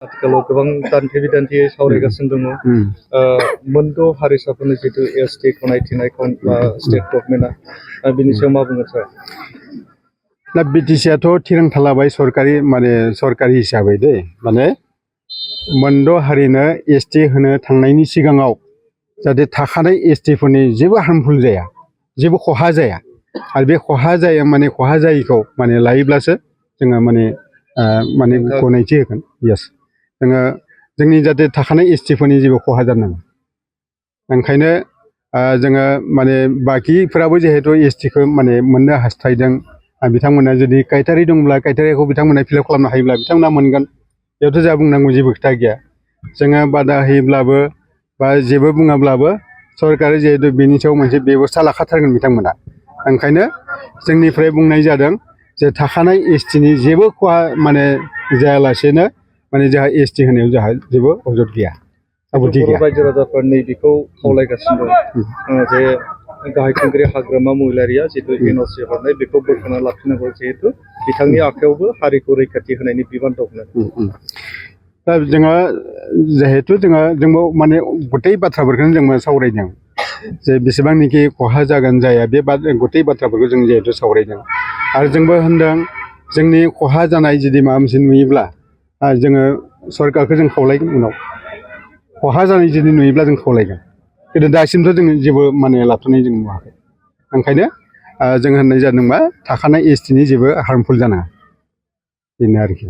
आथिखालाव गोबां दान्थे-बिदान्थे सावरायगासिनो दङ। मोनद' हारिसाफोरनि जिथु एसटि गनायथिनाय स्टेट गभर्नमेन्टआ बिनि सायाव मा बुंगोन सार? दा बिटिसिआथ' थिरांथा लाबाय सरकारि हिसाबै दे माने मोनद' हारिनो एसटि होनो थांनायनि सिगाङाव जाहाथे थाखानाय एसटिफोरनि जेबो हार्मफुल जाया, जेबो खहा जाया आरो बे खहा जायैखौ माने लायोब्लासो जोङो माने गनायथि होगोन। यस, जोंनि जाहाथे थाखानाय एसटिफोरनि जेबो खहा जानाङा। ओंखायनो जोङो माने बाखिफोराबो जिहेतु एसटिखौ माने मोननो हास्थायदों, बिथांमोना जुदि क्राइटेरिया दंब्ला क्राइटेरियाखौ बिथांमोना फिलआप खालामनो हायोब्ला बिथांमोना मोनगोन। बेयावथ' जोंहा बुंनांगौ जेबो खोथा गैया। जोङो बादा होयोब्लाबो बा जेबो बुङाब्लाबो सरकारा जिहेतु बेनि सायाव मोनसे बेबस्था लाखाथारगोन बिथांमोना। ओंखायनो जोंनिफ्राय बुंनाय जादों जे थाखानाय एसटिनि जेबो खहा माने जायालासेनो माने जोंहा एसटि होनायाव जोंहा जेबो अजद गैया, आपत्ति गैया। बर' रायजो राजाफोर नैबेखौ खावलायगासिनो दं जे गाहाय खुंगिरि हाग्रामा महिलारिया जिथु एनअसि हरनाय बेखौ बोखांना लाफिननांगौ, जिहेतु बिथांनि आखायावबो हारिखौ रैखाथि होनायनि बिबान दं। दा जोङो जिहेतु जोंबो माने गथै बाथ्राफोरखौनो जोंबो सावरायदों जे बेसेबांनिखि खहा जागोन जाया बे गथै बाथ्राफोरखौ जों जिहेतु सावरायदों आरो जोंबो होनदों जोंनि खहा जानाय जुदि माबा मोनसे नुयोब्ला जोङो सरकारखौ जों खावलायगोन। उनाव खहा जानाय जुदि नुयोब्ला जों खावलायगोन, खिन्थु दासिमथ' जोङो जेबो माने लाथ'नाय जों नुवाखै। ओंखायनो जों होननाय जादों मा थाखानाय एसटिनि जेबो हार्मफुल जानाङा, बेनो आरोखि।